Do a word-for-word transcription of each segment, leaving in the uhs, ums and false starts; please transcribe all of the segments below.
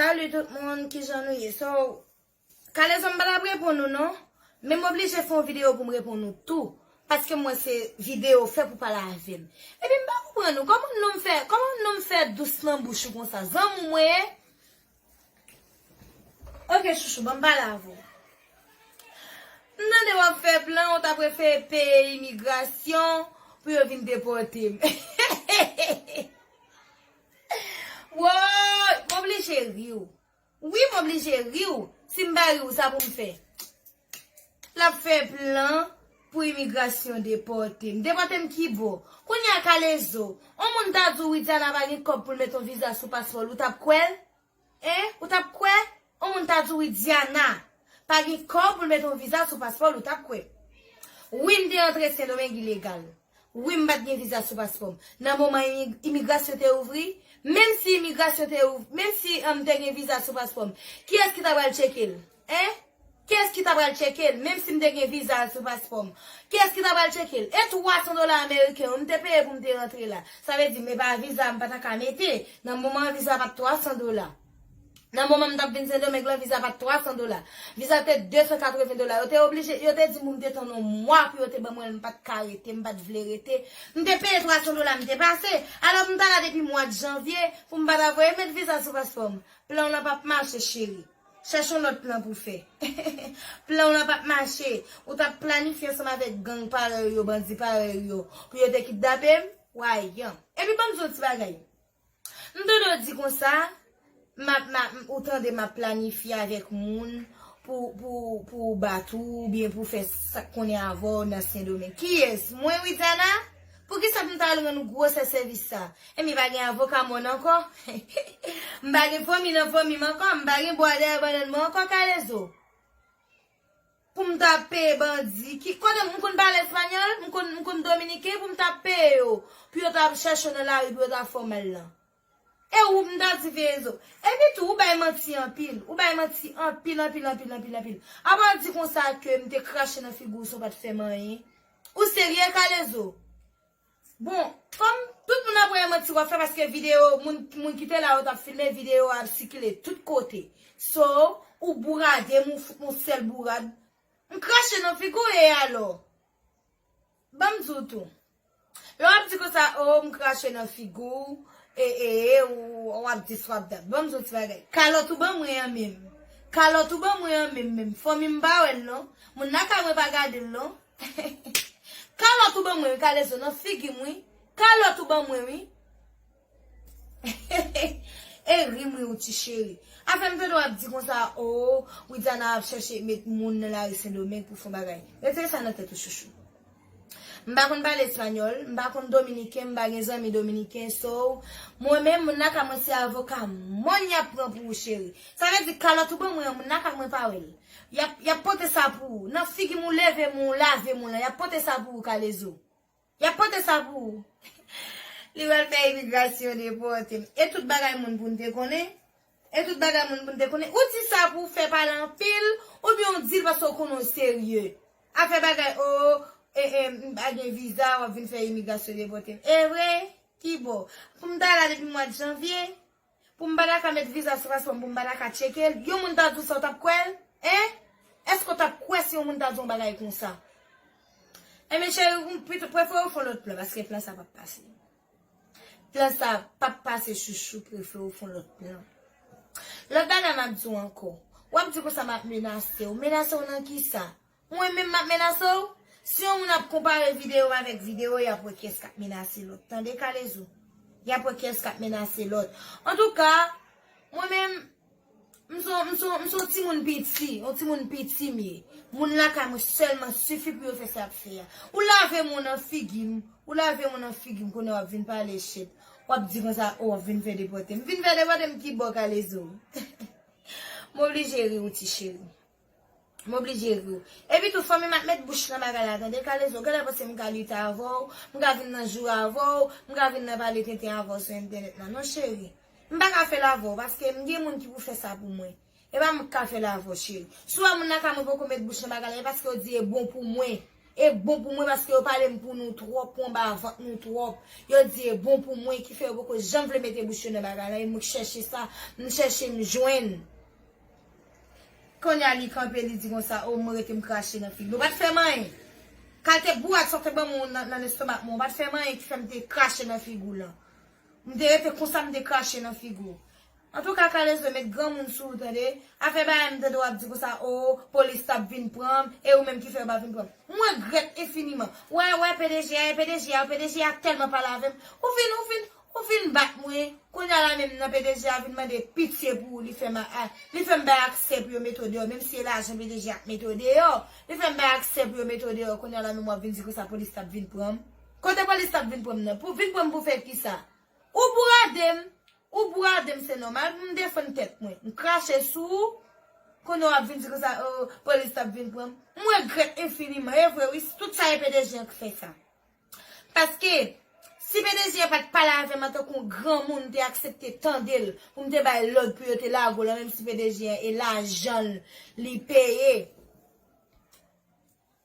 Salut tout moun, kijan nou ye? So, Kalezo, m pa t ap reponn ou non, men m oblije fè yon videyo pou m reponn ou tou, paske m wè se videyo fè pou pale avè m. Epi m pa konprann ou, kòman nonm fè, kòman nonm fè dous nan bouch ou konsa? Zanmi w mwen ye? Ok, chouchou, ban m pale avè w. M tande w ap fè plan, ou ta prefere peye imigrasyon pou yo vin depòte m. Woy, m oblije ri w. Wi, m oblije ri w. Si m pa ri w, sa pou m fè? L ap fè plan pou imigrasyon depòte m. Depòte m ki bò? Kounye a Kalezo, yon moun ta di w Widiana pa gen kòb pou l met yon viza sou paspò l, ou t ap kwè l? Hein? Ou t ap kwè? Yon moun ta di w Widiana pa gen kòb pou l met yon viza sou paspò l, ou t ap kwè? Wi, m te antre Sendomeng ilegal. Wi, m pa t gen viza sou paspò m. Nan moman imi- imigrasyon te ouvri, menm si imigrasyon te ouvri, menm si m te gen viza sou paspò m, kiyès ki ta pral tcheke l? Hein? Kiyès ki ta pral tcheke l, menm si m te gen viza sou paspò m? Kiyès ki ta pral tcheke l? E twa san dola ameriken yo, m te peye pou m te rantre la. Sa vle di, m e pa viza m pa ta ka mete. Nan moman an, viza pa t twa san dola. Nan moman m t ap vin Sendomeng lan, viza pa t twa san dola. Viza te de san katreven dola. Yo te oblije, yo te di m pou m te tann yon mwa pou yo te ban mwen l, m pa t ka rete, m pa t vle rete. M te peye twa san dola, m te pase. Alò, m t al la depi mwa janvye pou m pa ta voye met viza sou paspò m. Plan w lan p ap mache, cheri. Chèche yon lòt plan pou fè. Plan w lan p ap mache. Ou t ap planifye ansanm avèk gang parèy ou yo, bandi parèy ou yo, pou yo te kidnape m? Wayan. Epi ban m di w yon ti bagay. M tande w di konsa, m ap, m ap, ou tande m ap planifye avèk moun pou, pou, pou bat ou, oubyen pou fè sa k konnen avè w nan Sendomeng. Kiyès? Mwen, Widiana? Poukisa pou m ta al rann ou gwosè sèvis sa? Ebyen, pa gen avoka mòn ankò? M pa gen fanmi nan fanmi m ankò? M pa gen bwa dèyè bannann mwen ankò, Kalezo? Pou m ta peye bandi ki, kote m konn pale espanyòl, m konn, m konn dominiken, pou m ta peye yo, pou yo ta chèche w nan lari, pou yo ta fè w mal lan. E ou m ta di veye zo. Epi tou, ou bay manti anpil. Ou bay manti anpil, anpil, anpil, anpil, anpil. Apa w di konsa ke m te krache nan figi w san w pa t fè m anyen? Ou serye, Kalezo? Bon, kòm tout moun ap wè e manti w ap fè, paske videyo, moun, moun ki te la yo t ap filme, videyo a ap sikile tout kote. So, ou bourade m, ou fout m yon sèl bourad. M krache nan figi w e alò? Ban m di w tou. Lè w ap di konsa, o, m krache nan figi w, e, e, e, ou, w ap di sa w ap dat. Ban m di w ti bagay. Kalòt ou ban mwen an menm. Kalòt ou ban mwen an menm, menm. Fanmi m pa wè l non. Moun lakay mwen pa gade l non. Kalòt ou ban mwen wi, Kalezo, nan figi m wi. Kalòt ou ban mwen wi. E ri m ri w ti cheri. Afè m tande w ap di konsa, o, Widiana ap chèche met moun nan lari Sendomeng pou fè yon bagay. Retire sa nan tèt ou, chouchou. M pa konn pale espanyòl, m pa konn dominiken, m pa gen zanmi dominiken, so, mwen menm, moun lakay mwen se avoka mòn y ap pran pou ou, cheri. Sa vle di kalòt ou ban mwen an, moun lakay mwen pa wè l. Y ap, y ap pote sa pou ou. Nan figi m ou leve m ou lave m ou lan, y ap pote sa pou ou, Kalezo. Y ap pote sa pou ou. Li pral fè imigrasyon depòte m. E tout bagay moun pou n te konnen? E tout bagay moun pou n te konnen? Ou di sa pou w fè pale anpil, oubyen w di l paske w konnen w serye? Afè bagay, o, e, e, m pa gen viza, w ap vin fè imigrasyon depòte m. E vre? Ki bò? Pou m ta la depi mwa janvye? Pou m pa ta ka met viza sou paspò m, pou m pa ta ka tcheke l, yon moun ta di w sa, w t ap kwè l? Hein? Èske w t ap kwè si yon moun ta di w yon bagay konsa? Ebyen, cheri, m pito prefere w fè yon lòt plan, paske plan sa p ap pase. Plan sa p ap pase, chouchou, prefere w fè yon lòt plan. Lòt bagay m ap di w ankò. W ap di konsa m ap menase w. Menase w nan kisa? Mwen menm m ap menase w? Si yon moun ap konpare videyo m avèk videyo, y ap wè kiyès k ap menase lòt. Tande, Kalezo? Y ap wè kiyès k ap menase lòt. Antouka, mwen menm, m se yon, m se yon, m se yon timoun piti, yon timoun piti m ye. Moun lakay mwen sèlman sifi pou yo fè sa y ap fè a. Ou lave m ou nan figi m, ou lave m ou nan figi m, kounye a w ap vin pale shit. W ap di konsa, o, w ap vin fè depòte m. Vin fè depòte m ki bò, Kalezo? M oblije ri w, ti cheri. M oblije ri w. Epi tou, fanmi m ap met bouch nan bagay la, tande, Kalezo. Genlè panse m ka lite avè w, m ka vin nan joure avè w, m ka vin nan pale tenten avè w sou entènèt la. Non, cheri. M pa ka fè l avè w, paske m gen moun ki pou fè sa pou mwen. E pa mwen k ka fè l avè w, cheri. Si w wè moun lakay mwen poko met bouch nan bagay la, e paske yo di e bon pou mwen. E bon pou mwen paske yo pale m pou nou twòp, pou anba vant nou twòp. Yo di e bon pou mwen ki fè yo poko janm vle mete bouch yo nan bagay la. E mwen k chèche sa, m chèche m jwenn. Kounye a li kanpe, li di konsa, o, mwen rete m krache nan figi l. Ou pa t fè m anyen. Kalte bourat sa w te ban mwen nan, nan lestomak mwen, ou pa t fè m anyen ki fè m te krache nan figi w lan. M te rete konsa, m te krache nan figi w. Antouka, Kalezo, met granmoun sou ou, tande. Afè bagay m tande w ap di konsa, o, polis t ap vin pran m, e ou menm ki fè yo pa vin pran m. M regrèt enfiniman. Wè, wè, P D G a, e P D G a, P D G a tèlman pale avè m. Ou vin, ou vin, ou vin bat mwen. Kounye a la menm nan P D G a vin mande pitye pou ou, li fè m a, a, li fè m bay aksè pou yo mete w deyò, menm si e lajan P D G a ap mete w deyò. Li fè m bay aksè pou yo mete w deyò, kounye a la menm w ap vin di konsa polis t ap vin pran m. Kote polis t ap vin pran m nan? Pou vin pran m pou fè kisa? Ou bourade m, ou bourade m, se nòmal pou m defann tèt mwen. M krache sou ou, kounye a w ap vin di konsa, o, polis t ap vin pran m. M regrèt enfiniman, e vre wi, tout sa e P D G a k fè sa. Paske, si P D G a pa t pale avè m antanke yon granmoun, m te aksepte tande l, pou m te bay lòd pou yo te lage w lan, menm si P D G a e lajan l li peye.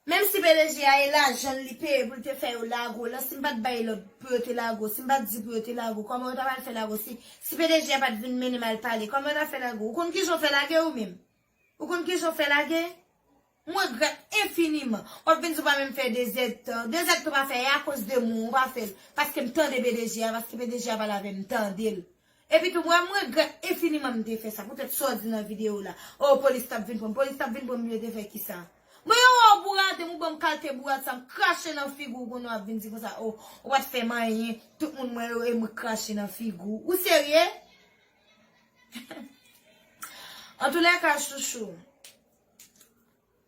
Menm si P D G a e lajan l li peye pou l te fè yo lage w lan, si m pa t bay lòd pou yo te lage w, si m pa t di pou yo te lage w, kòman yo ta pral fè lage w? Si, si P D G a pa t vin mennen m al pale, kòman yo ta fè lage w? Ou konn kijan w fè lage ou menm? Ou konn kijan w fè lage? M regrèt enfiniman. W ap vin di w pa menm fè de zèdtan. De zèdtan w pa fè, e akoz de mwen w pa fè l. Paske m tande P D G a, paske P D G a pale avè m, m tande l. Epi tou, mwen, m regrèt enfiniman m te fè sa. Poutèt sa w di nan videyo w la. O, polis t ap vin pran m. Polis t ap vin pran m, yo te fè kisa? Mwen, yo wè w bourade m, ou ban m kalte bourad sa, m krache nan figi w, kounye a w ap vin di konsa, o, ou pa t fè m anyen, tout moun m wè yo, e mwen k krache nan figi w. Ou serye? Antoulèka, chouchou,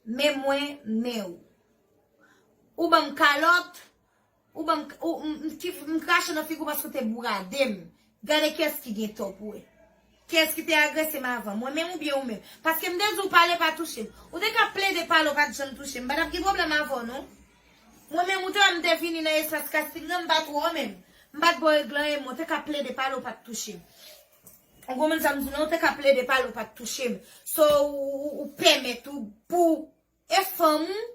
men mwen, men ou. Ou ban m kalòt, ou ban m, ou, m, m, ki, m krache nan figi w paske w te bourade m. Gade kiyès ki gen tò pou wè. Kiyès ki te agrese m avan, mwen menm oubyen ou menm? Paske m te di w pale pa touche m. Ou te ka plede pale, w pa t janm touche m. M pa t ap gen pwoblèm avè w, non. Mwen menm, ou te wè m te vini nan espas kastik lan, m pa t wè w menm. M pa t ba w regle anyen, men w te ka plede pale, w pa t touche m. Ou konprann sa m di w lan? Ou te ka plede pale, w pa t touche m. So, ou, ou, ou pèmèt ou, pou, e fanm ou,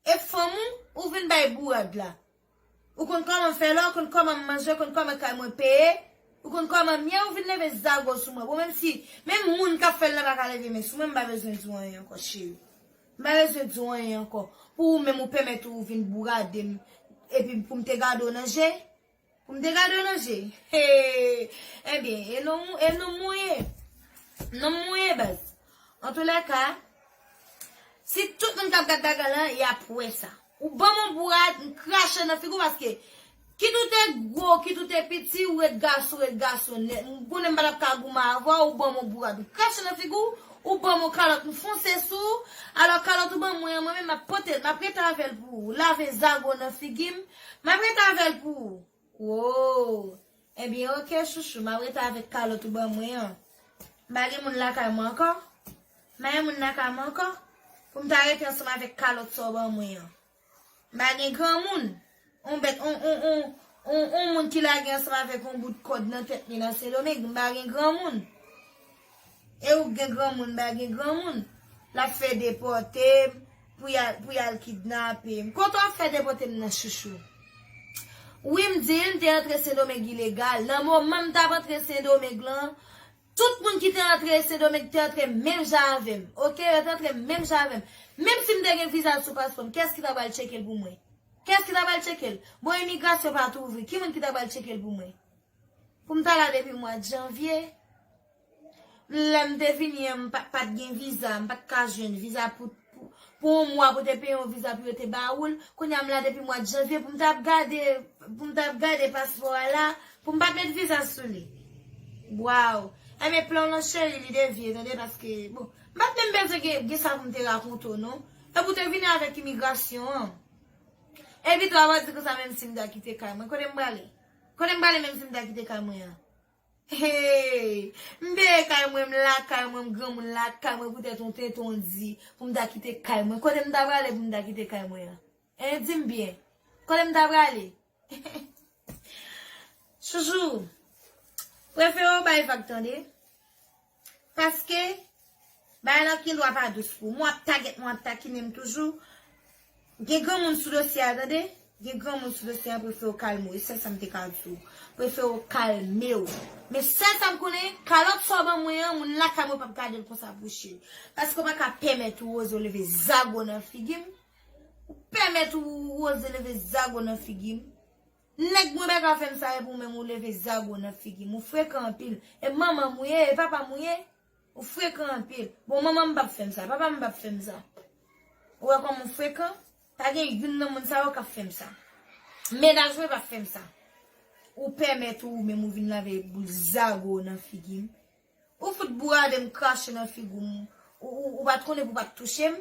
e fanm ou, ou vin bay bourad la. Ou konn kòman m fè la, ou konn kòman m manje, ou konn kòman kay mwen peye, ou konn kòman m ye, ou vin leve zago sou mwen. Bon, menm si, menm moun k ap fè l la pa ka leve men sou mwen, m pa bezwen di w anyen ankò, cheri. M pa bezwen di w anyen ankò. Pou ou menm, ou pèmèt ou vin bourade m, epi pou m te gade w nan je, pou m te gade w nan je. Hey! Ebyen, e non, e non mwen ye. Non mwen ye, baz. Antoulèka, si tout moun k ap gad bagay lan, y ap wè sa. Ou ban m yon bourad, m krache nan figi w paske, kit ou te gwo, kit ou te piti, ou ret gason, ou ret gason nèt. M konnen m pa t ap ka goumen avè w, ou ban m yon bourad, m krache nan figi w, ou ban m yon kalòt, m fonse sou ou. Alò, kalòt ou ban mwen an, mwen menm, m ap pote l, m ap rete avè l pou ou. Lave zago nan figi m, m ap rete avè l pou ou. Wo! Ebyen, oke, chouchou, m ap rete avèk kalòt ou ban mwen an. M pa gen moun lakay mwen ankò. M pa gen moun lakay mwen ankò. Pou m ta rete ansanm avèk kalòt sa w ban mwen an. M pa gen granmoun. On bèt, on, on, on, on, on moun ki lage ansanm avèk on bout kòd nan tèt li nan Sendomeng. M pa gen granmoun. E ou k gen granmoun, m pa gen granmoun. L ap fè depòte m, pou y al, pou y al kidnape m. Kote w ap fè depòte m nan, chouchou? Wi, m di l, m te antre Sendomeng ilegal. Nan moman m t ap antre Sendomeng lan, tout moun ki te antre Sendomeng te antre menm jan avè m. Oke, yo te antre menm jan avè m. Menm si m te gen viza sou paspò m, kiyès ki ta pral tcheke l pou mwen? Kiyès ki ta pral tcheke l? Bon, imigrasyon pa t ouvri. Ki moun ki ta pral tcheke l pou mwen? Pou m ta la depi mwa janvye. Lè m te vini an, m pa, pa t gen viza, m pa t ka jwenn viza pou, pou, pou yon mwa pou te peye yon viza pou yo te ba ou l. Kounye a m la depi mwa janvye pou m t ap gade, pou m t ap gade paspò a la, pou m pa t met viza sou li. Waw! Ebyen, plan w lan, cheri, li devye, tande, paske, bon, m pa t menm bezwen gen, gen sa pou m te rakonte w, non. Epi w te vini avèk imigrasyon an. Epi tou, w ap di konsa, menm si m ta kite kay mwen, kote m prale? Kote m prale menm si m ta kite kay mwen an? Hey! M peye kay mwen, m lakay mwen, m granmoun lakay mwen, poutèt yon tenten w di pou m ta kite kay mwen. Kote m ta prale pou m ta kite kay mwen an? Hein, di m byen. Kote m ta prale? Chouchou, prefere w bay vag, tande. Paske, bagay lan gendwa pa dous pou ou. Mwen ap tagèt mwen, ap takinen m toujou. Gen granmoun sou dosye a, tande. Gen granmoun sou dosye a, prefere w kalme w. E sèl sa m te ka di w. Prefere w kalme w. Men sèl sa m konnen, kalòt sa w ban mwen an, moun lakay mwen p ap gade l konsa pou cheri. Paske w pa ka pèmèt ou oze w leve zago nan figi m. Ou pèmèt ou oze leve zago nan figi m. Nèg mwen pa ka fè m sa, epi ou menm ou leve zago nan figi m. Ou frekan anpil. E manman m ou ye, e papa m ou ye. Ou frekan anpil. Bon, manman m p ap fè m sa, papa m p ap fè m sa. Ou wè kòman ou frekan? Pa gen youn nan moun sa yo k ap fè m sa. Mennaj mwen p ap fè m sa. Ou pèmèt ou menm ou vin lave boul zago nan figi m. Ou fout bourade m, krache nan figi w. Ou, ou, ou pa t konnen pou w pa t touche m.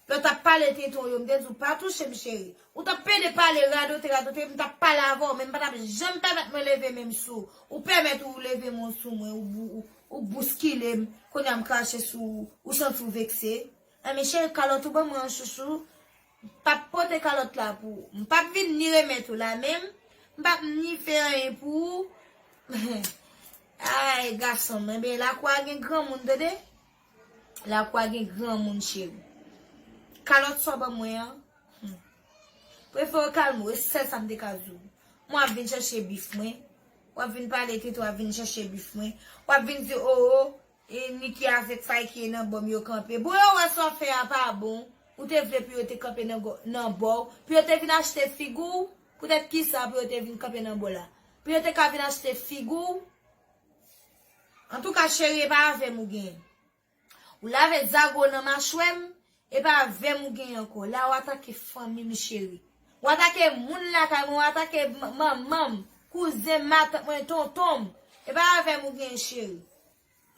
Lè w t ap pale tenten w yo, m te di w pa touche m, cheri. Ou t ap pede pale, radote, radote, m t ap pale avè w, men m pa t ap janm pèmèt mwen leve men m sou ou. Ou pèmèt ou leve men w sou mwen, ou, ou, ou, ou bouskile m, kounye a m krache sou ou, ou santi w vekse. Enben, cheri, kalòt ou ban mwen an, chouchou. M p ap pote kalòt la pou ou. M p ap vin ni remèt ou la menm. M p ap ni fè anyen pou ou. Ay, gason m, enben, lakou a gen granmoun, tande. Lakou a gen granmoun, cheri. Kalòt sa w ban mwen an, hmm. Prefere w kalme w, e sèl sa m te ka di w. Mwen w ap vin chèche bif mwen. W ap vin pale tenten, w ap vin chèche bif mwen. W ap vin di, o, o, e Niki avèk Fayki e nan bò m yo kanpe. Bon, yo wè sa w fè a pa bon. Ou te vle pou yo te kanpe nan gò-, nan bò w. Pou yo te vin achte figi w. Poutèt kisa pou yo te vin kanpe nan bò la? Pou yo te ka vin achte figi w. Antouka, cheri, e pa avè m ou genyen. Ou lave zago nan machwè m, e pa avè m ou genyen ankò. La, w atake fanmi m, cheri. W atake moun lakay mwen, w atake m-, manman m, kouzen m, matant mwen, tonton m. E pa avè m ou genyen, cheri.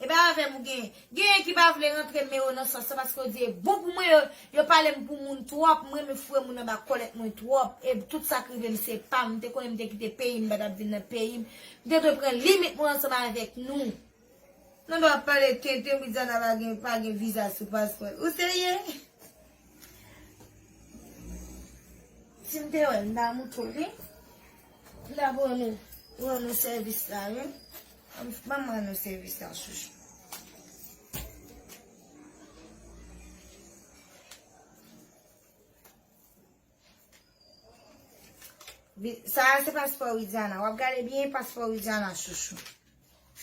E pa avè m ou genyen. Genyen ki pa vle rantre men yo nan sans sa paske yo di e bon pou mwen, yo, yo pale m pou moun twòp. M renmen foure moun anba kòlèt mwen twòp. E tout sa k rive m se pa m. M te konnen m te kite peyi m, m pa t ap vin nan peyi m. M te dwe pran limit mwen ansanm avèk nou. Nan dwa pale tenten, Widiana pa gen, pa gen viza sou paspò l. Ou serye? Si m te wè l, m ta moutre w li. M ta ban nou, ban nou sèvis la, wi. Ban m ban nou sèvis la, chouchou. Vi-, sa a se paspò Widiana. W ap gade byen paspò Widiana, chouchou.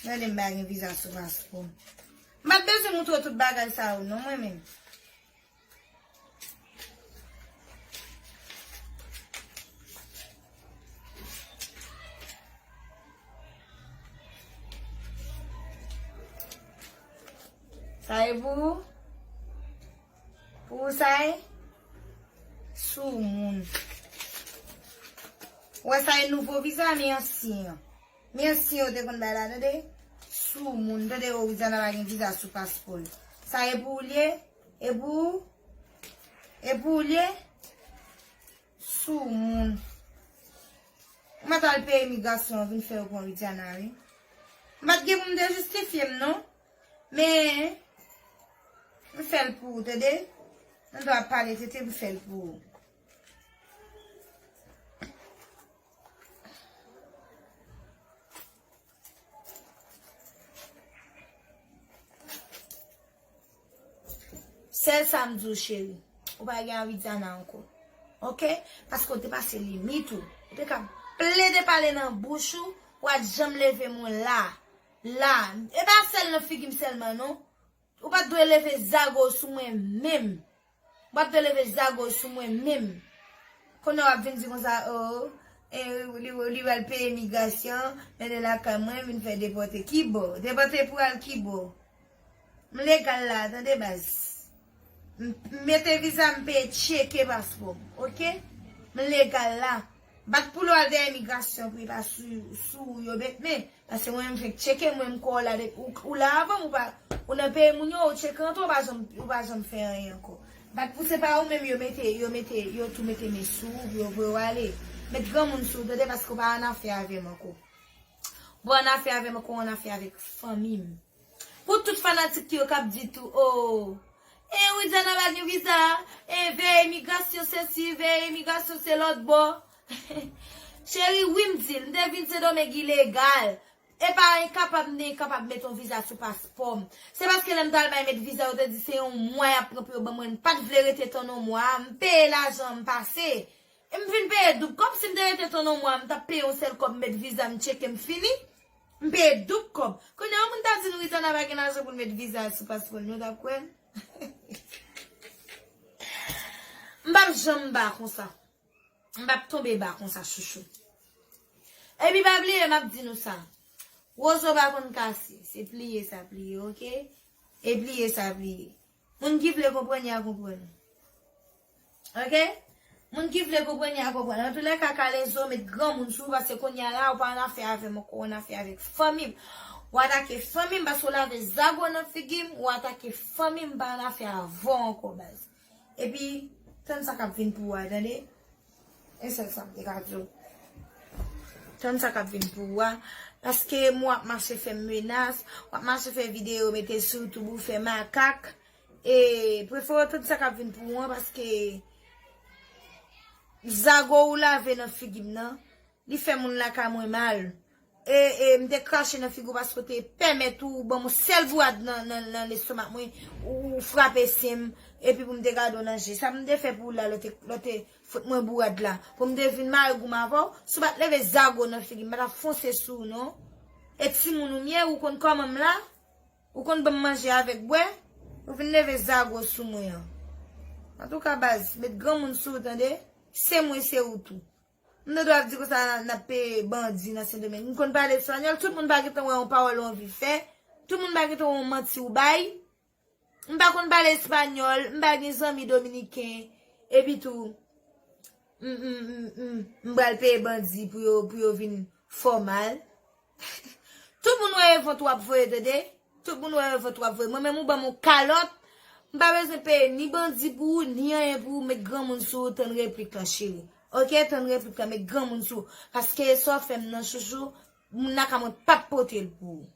Gade m pa gen viza sou paspò m. M pa t bezwen moutre w tout bagay sa yo, non, mwen menm. Sa e pou ou? Pou ou sa e? Soumoun. Ou wè sa e nouvo viza, men ansyen an. Men ansyen yo te konn bay la, tande? Soumoun, tande, o, Widiana pa gen viza sou paspò l. Sa e pou ou l ye? E pou ou? E pou ou l ye? Soumoun. Ou mèt al peye imigrasyon an vin fè yo pran Widiana, wi. M pa t gen pou m te jistifye m, non. Men, m fè l pou ou, tande? Nan dwa pale tenten, m fè l pou ou. Sèl sa m di w, cheri. Ou pa gen a Widiana ankò. Oke? Paske w te pase limit ou. Ou te ka plede pale nan bouch ou, ou pa t janm leve men w la. La. E pa sèl nan figi m sèlman, non. Ou pa t dwe leve zago sou mwen menm. Ou pa t dwe leve zago sou mwen menm. Kounye a w ap vin di konsa, o, e, li, li pral peye imigrasyon, mennen lakay mwen, vin fè depòte. Kibò? Depòte pou al kibò? M legal la, tande baz. M, m mete viza, m peye tcheke paspò m, oke? M legal la. Bat pou l al dèyè imigrasyon pou li pa sou, sou ou yo bet men. Paske mwen menm fèk tcheke, mwen m kwè w la depi ou, ou la avan m, ou pa, ou nan peyi moun yo, ou tcheke antre, ou pa janm, ou pa janm fè anyen ankò. Bat pou se pa ou menm yo mete, yo mete, yo tou mete men sou ou, pou yo voye w ale. Met granmoun sou ou, tande, paske ou pa annafè avè m ankò. Ou pa annafè avè m ankò, ou annafè avèk fanmi m. Pou tout fanatik yo k ap di tou, o, e Widiana pa gen viza, e veye imigrasyon sesi, veye imigrasyon se lòt bò. Cheri, wi m di l, m te vin Sendomeng ilegal. E pa enkapab m te enkapab met yon viza sou paspò m. Se paske lè m t al bay met viza, yo te di se yon mwa y ap pran pou yo ban mwen. M pa t vle rete tann yon mwa. M peye lajan, m pase. E m vin peye doub kòb. Si m te rete tann yon mwa, m t ap peye yon sèl kòb, m met viza, m tcheke, m fini. M peye doub kòb. Kounye a, yon moun ta di nou Ritana pa gen lajan pou l met viza sou paspò l, nou t ap kwè l? M p ap janm ba konsa. M p ap tonbe ba konsa, chouchou. Epi pa bliye, m ap di nou sa. Wozo pa konn kase. Se pliye sa pliye, oke? E pliye sa pliye. Moun ki vle konprann, y a konprann. Oke? Moun ki vle konprann, y a konprann. Antoulèka, Kalezo, met granmoun sou ou, paske kounye a la, ou pa annafè avè m ankò, ou annafè avèk fanmi m. Ou atake fanmi m, paske ou lave zago nan figi m, ou atake fanmi m, m pa annafè avè w ankò, baz. Epi, tann sa k ap vin pou ou a, tande? E sèl sa m te ka di w. Tann sa k ap vin pou ou a. Paske m w ap mache fè m menas, w ap mache fè videyo, mete sou YouTube ou fè makak. E prefere w tann sa k ap vin pou ou an, paske zago ou lave nan figi m nan, li fè moun lakay mwen mal. E, e m te krache nan figi w paske w te pèmèt ou ban m yon sèl bourad nan, nan, nan lestomak mwen, ou, ou frape sen m, epi pou m te gade w nan je. Sa m te fè pou ou la, lè w te, lè w te fout mwen bourad la. Pou m te vin mare gou m avè w, si w pa t leve zago nan figi m, m pa t ap fonse sou ou non. E timoun ou m ye, ou konn kòman m la? Ou konn ban m manje avèk bwè? Ou vin leve zago sou mwen an. Antouka, baz, met granmoun sou ou, tande? Se mwen, se ou tou. M te dwe ap di konsa n ap peye bandi nan Sendomeng. M konn pale espanyòl, tout moun pa gentan wè yon pawòl ou anvi fè. Tout moun pa gentan wè yon manti ou bay. M pa konn pale espanyòl, m pa gen zanmi dominiken. Epi tou, m, m, m, m, m pral peye bandi pou yo, pou yo vin fè w mal. Tout moun wè e vant w ap voye, tande? Tout moun wè e vant w ap voye. Mwen menm ou ban m yon kalòt, m pa bezwen peye ni bandi pou ou, ni anyen pou ou, met granmoun sou ou, tann replik lan, cheri. Oke, tann replik lan, met granmoun sou ou. Paske sa w fè m nan, chouchou, moun lakay mwen p ap pote l pou ou.